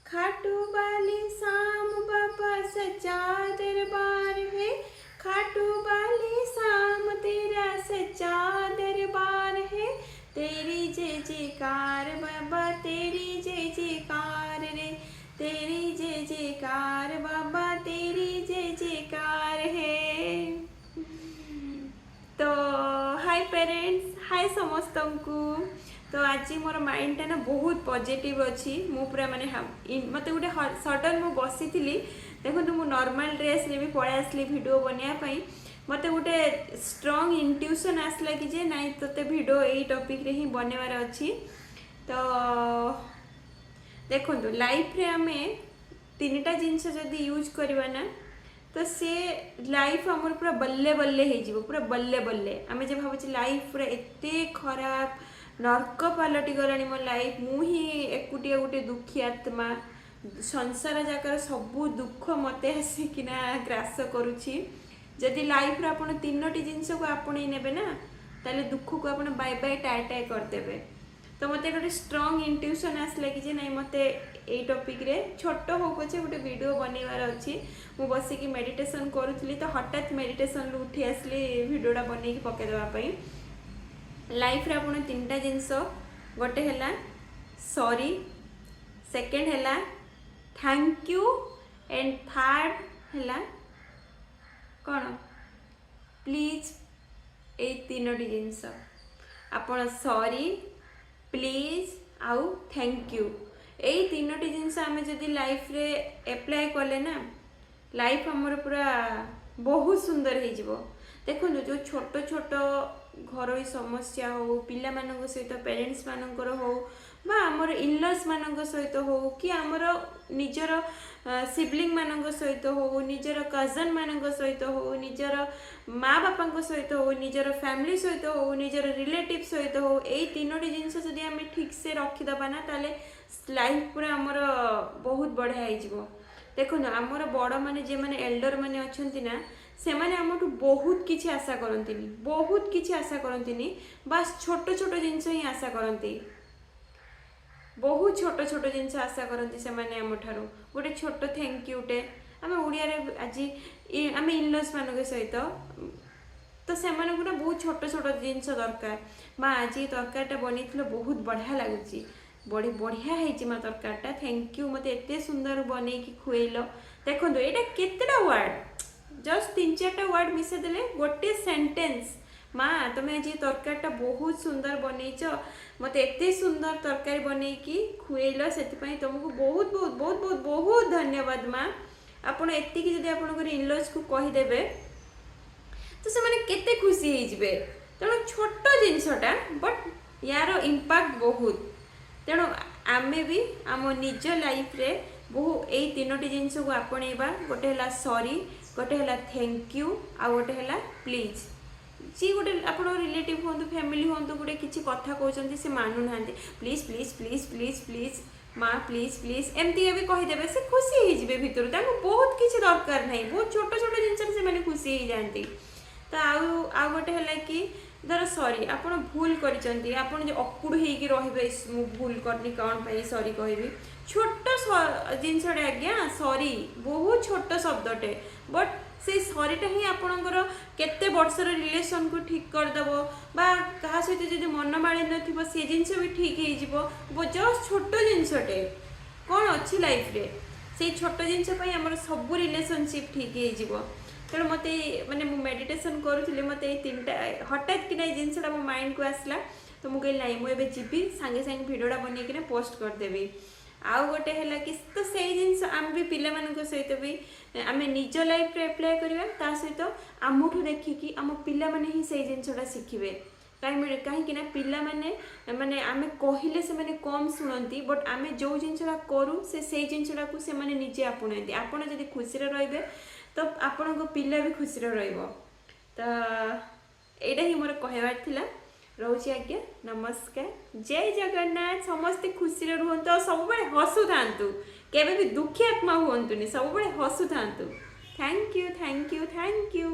खाटू वाले श्याम बाबा, सच्चा दरबार है। खाटू वाले श्याम, तेरा सच्चा दरबार है। तेरी जय जयकार बाबा, तेरी जय जयकार रे। तेरी जय जयकार बाबा, तेरी जय जयकार है। ତ ହାଇ ପ୍ୟାରେଣ୍ଟସ୍, ହାଇ ସମସ୍ତଙ୍କୁ। ତ ଆଜି ମୋର ମାଇଣ୍ଡଟା ନା ବହୁତ ପଜିଟିଭ୍ ଅଛି। ମୁଁ ପୁରା ମାନେ ମୋତେ ଗୋଟେ ସଡନ୍, ମୁଁ ବସିଥିଲି, ଦେଖନ୍ତୁ, ମୁଁ ନର୍ମାଲ ଡ୍ରେସ୍ରେ ବି ପଳେଇ ଆସିଲି ଭିଡ଼ିଓ ବନେଇବା ପାଇଁ। ମୋତେ ଗୋଟେ ଷ୍ଟ୍ରଙ୍ଗ ଇଣ୍ଟ୍ୟୁସନ୍ ଆସିଲା କି ଯେ ନାଇଁ, ତୋତେ ଭିଡ଼ିଓ ଏଇ ଟପିକ୍ରେ ହିଁ ବନେଇବାର ଅଛି। ତ ଦେଖନ୍ତୁ, ଲାଇଫ୍ରେ ଆମେ ତିନିଟା ଜିନିଷ ଯଦି ୟୁଜ୍ କରିବା ନା, ତ ସେ ଲାଇଫ୍ ଆମର ପୁରା ବଲ୍ଲେ ବଲ୍ଲେ ହେଇଯିବ, ପୁରା ବଲ୍ଲେ ବଲ୍ଲେ। ଆମେ ଯେ ଭାବୁଛେ ଲାଇଫ୍ ପୁରା ଏତେ ଖରାପ, ନର୍କ ପାଲଟି ଗଲାଣି ମୋ ଲାଇଫ୍, ମୁଁ ହିଁ ଏକୁଟିଆ ଗୋଟେ ଦୁଃଖୀ ଆତ୍ମା, ସଂସାର ଯାକର ସବୁ ଦୁଃଖ ମୋତେ ଆସିକିନା ଗ୍ରାସ କରୁଛି। ଯଦି ଲାଇଫ୍ରେ ଆପଣ ତିନୋଟି ଜିନିଷକୁ ଆପଣେଇ ନେବେ ନା, ତାହେଲେ ଦୁଃଖକୁ ଆପଣ ବାଏ ବାଏ, ଟାଏ ଟାଏ କରିଦେବେ। ତ ମୋତେ ଗୋଟେ ଷ୍ଟ୍ରଙ୍ଗ ଇଣ୍ଟ୍ୟୁସନ୍ ଆସିଲା କି ଯେ ନାଇଁ, ମୋତେ ଏଇ ଟପିକ୍ରେ ଛୋଟ ହଉ ପଛେ ଗୋଟେ ଭିଡ଼ିଓ ବନେଇବାର ଅଛି। ମୁଁ ବସିକି ମେଡ଼ିଟେସନ୍ କରୁଥିଲି, ତ ହଠାତ୍ ମେଡ଼ିଟେସନ୍ରୁ ଉଠି ଆସିଲି ଭିଡ଼ିଓଟା ବନେଇକି ପକାଇଦେବା ପାଇଁ। ଲାଇଫ୍ରେ ଆପଣ ତିନିଟା ଜିନିଷ, ଗୋଟେ ହେଲା ସରି, ସେକେଣ୍ଡ ହେଲା thank you and third ହେଲା କ'ଣ? ପ୍ଲିଜ୍। ଏଇ ତିନୋଟି ଜିନିଷ ଆପଣ ସରି, ପ୍ଲିଜ୍ ଆଉ thank you, ଏଇ ତିନୋଟି ଜିନିଷ ଆମେ ଯଦି ଲାଇଫ୍ରେ ଆପ୍ଲାଏ କଲେ ନା, ଲାଇଫ୍ ଆମର ପୁରା ବହୁତ ସୁନ୍ଦର ହେଇଯିବ। ଦେଖନ୍ତୁ, ଯେଉଁ ଛୋଟ ଛୋଟ ଘରୋଇ ସମସ୍ୟା ହଉ, ପିଲାମାନଙ୍କ ସହିତ ପ୍ୟାରେଣ୍ଟସ୍ ମାନଙ୍କର ହଉ ବା ଆମର ଇନଲସ୍ ମାନଙ୍କ ସହିତ ହଉ କି ଆମର ନିଜର ସିବଲିଙ୍ଗ ମାନଙ୍କ ସହିତ ହଉ, ନିଜର କଜନ୍ ମାନଙ୍କ ସହିତ ହଉ, ନିଜର ମା ବାପାଙ୍କ ସହିତ ହଉ, ନିଜର ଫ୍ୟାମିଲି ସହିତ ହଉ, ନିଜର ରିଲେଟିଭ୍ ସହିତ ହଉ, ଏଇ ତିନୋଟି ଜିନିଷ ଯଦି ଆମେ ଠିକ୍ସେ ରଖିଦେବା ନା, ତାହେଲେ ଲାଇଫ୍ ପୁରା ଆମର ବହୁତ ବଢ଼ିଆ ହେଇଯିବ। ଦେଖନ୍ତୁ, ଆମର ବଡ଼ମାନେ, ଯେଉଁମାନେ ଏଲ୍ଡର ମାନେ ଅଛନ୍ତି ନା, ସେମାନେ ଆମଠୁ ବହୁତ କିଛି ଆଶା କରନ୍ତିନି, ବହୁତ କିଛି ଆଶା କରନ୍ତିନି। ବାସ୍ ଛୋଟ ଛୋଟ ଜିନିଷ ହିଁ ଆଶା କରନ୍ତି। ବହୁତ ଛୋଟ ଛୋଟ ଜିନିଷ ଆଶା କରନ୍ତି ସେମାନେ ଆମଠାରୁ। ଗୋଟେ ଛୋଟ thank ୟୁଟେ। ଆମେ ଓଡ଼ିଆରେ ଆଜି ଆମେ ଇନଲସ୍ ମାନଙ୍କ ସହିତ, ତ ସେମାନଙ୍କୁ ନା ବହୁତ ଛୋଟ ଛୋଟ ଜିନିଷ ଦରକାର। ମା, ଆଜି ଏ ତରକାରୀଟା ବନେଇଥିଲ, ବହୁତ ବଢ଼ିଆ ଲାଗୁଛି, ବଢ଼ିଆ ହେଇଛି ମା ତରକାରୀଟା, thank you, ମୋତେ ଏତେ ସୁନ୍ଦର ବନେଇକି ଖୁଏଇଲ। ଦେଖନ୍ତୁ, ଏଇଟା କେତେଟା ୱାର୍ଡ଼? ଜଷ୍ଟ ତିନି ଚାରିଟା ୱାର୍ଡ଼ ମିଶାଇ ଦେଲେ ଗୋଟିଏ ସେଣ୍ଟେନ୍ସ। ମା, ତମେ ଆଜି ଏ ତରକାରୀଟା ବହୁତ ସୁନ୍ଦର ବନେଇଛ, ମୋତେ ଏତେ ସୁନ୍ଦର ତରକାରୀ ବନେଇକି ଖୁଏଇଲ, ସେଥିପାଇଁ ତମକୁ ବହୁତ ବହୁତ ବହୁତ ବହୁତ ବହୁତ ଧନ୍ୟବାଦ ମା। ଆପଣ ଏତିକି ଯଦି ଆପଣଙ୍କର ଇନଲଜ୍କୁ କହିଦେବେ, ତ ସେମାନେ କେତେ ଖୁସି ହେଇଯିବେ। ତେଣୁ ଛୋଟ ଜିନିଷଟା, ବଟ୍ ୟାର ଇମ୍ପାକ୍ଟ ବହୁତ। ତେଣୁ ଆମେ ବି ଆମ ନିଜ ଲାଇଫ୍ରେ ବହୁ ଏଇ ତିନୋଟି ଜିନିଷକୁ ଆପଣେଇବା। ଗୋଟେ ହେଲା ସରି, ଗୋଟେ ହେଲା thank you ଆଉ ଗୋଟେ ହେଲା ପ୍ଲିଜ୍। ଯିଏ ଗୋଟେ ଆପଣଙ୍କ ରିଲେଟିଭ୍ ହୁଅନ୍ତୁ, ଫ୍ୟାମିଲି ହୁଅନ୍ତୁ, ଗୋଟେ କିଛି କଥା କହୁଛନ୍ତି, ସେ ମାନୁନାହାନ୍ତି, please, please, please, please, please ମା, ପ୍ଲିଜ୍, ପ୍ଲିଜ୍, ଏମିତି ବି କହିଦେବେ, ସେ ଖୁସି ହେଇଯିବେ ଭିତରୁ। ତାଙ୍କୁ ବହୁତ କିଛି ଦରକାର ନାହିଁ, ବହୁତ ଛୋଟ ଛୋଟ ଜିନିଷରେ ସେମାନେ ଖୁସି ହେଇଯାଆନ୍ତି। ତ ଆଉ ଗୋଟେ ହେଲା କି ଧର ସରି, ଆପଣ ଭୁଲ କରିଛନ୍ତି, ଆପଣ ଯେ ଅକୁଡ଼ ହେଇକି ରହିବେ, "ଇସ୍, ମୁଁ ଭୁଲ କରିନି, କ'ଣ ପାଇଁ ସରି କହିବି?" ଛୋଟ ଜିନିଷଟେ ଆଜ୍ଞା, ସରି ବହୁତ ଛୋଟ ଶବ୍ଦଟେ, ବଟ୍ ସେଇ ସରିଟା ହିଁ ଆପଣଙ୍କର କେତେ ବର୍ଷର ରିଲେସନକୁ ଠିକ୍ କରିଦେବ ବା କାହା ସହିତ ଯଦି ମନମାଳିନ୍ୟ ଥିବ, ସେ ଜିନିଷ ବି ଠିକ୍ ହେଇଯିବ। ଜଷ୍ଟ ଛୋଟ ଜିନିଷଟେ, କ'ଣ ଅଛି ଲାଇଫ୍ରେ? ସେଇ ଛୋଟ ଜିନିଷ ପାଇଁ ଆମର ସବୁ ରିଲେସନସିପ୍ ଠିକ୍ ହେଇଯିବ। ତେଣୁ ମୋତେ ମାନେ ମୁଁ ମେଡ଼ିଟେସନ୍ କରୁଥିଲି, ମୋତେ ଏଇ ତିନିଟା ହଠାତ୍ କିନା ଏଇ ଜିନିଷଟା ମୋ ମାଇଣ୍ଡକୁ ଆସିଲା। ତ ମୁଁ କହିଲି, ନାଇଁ, ମୁଁ ଏବେ ଯିବି, ସାଙ୍ଗେ ସାଙ୍ଗେ ଭିଡ଼ିଓଟା ବନେଇକିନା ପୋଷ୍ଟ କରିଦେବି। ଆଉ ଗୋଟେ ହେଲା କି ତ ସେଇ ଜିନିଷ ଆମେ ବି ପିଲାମାନଙ୍କ ସହିତ ବି ଆମେ ନିଜ ଲାଇଫ୍ରେ ଆପ୍ଲାଏ କରିବା। ତା ସହିତ ଆମଠୁ ଦେଖିକି ଆମ ପିଲାମାନେ ହିଁ ସେଇ ଜିନିଷଟା ଶିଖିବେ। କାହିଁକି ନା ପିଲାମାନେ ମାନେ ଆମେ କହିଲେ ସେମାନେ କମ୍ ଶୁଣନ୍ତି, ବଟ୍ ଆମେ ଯେଉଁ ଜିନିଷଟା କରୁ, ସେ ସେଇ ଜିନିଷଟାକୁ ସେମାନେ ନିଜେ ଆପଣାନ୍ତି। ଆପଣ ଯଦି ଖୁସିରେ ରହିବେ, ତ ଆପଣଙ୍କ ପିଲା ବି ଖୁସିରେ ରହିବ। ତ ଏଇଟା ହିଁ ମୋର କହିବାର ଥିଲା। ରହୁଛି ଆଜ୍ଞା, ନମସ୍କାର, ଜୟ ଜଗନ୍ନାଥ। ସମସ୍ତେ ଖୁସିରେ ରୁହନ୍ତୁ ଆଉ ସବୁବେଳେ ହସୁଥାନ୍ତୁ। କେବେ ବି ଦୁଃଖୀ ଆତ୍ମା ହୁଅନ୍ତୁନି, ସବୁବେଳେ ହସୁଥାନ୍ତୁ। Thank you, thank you, thank you.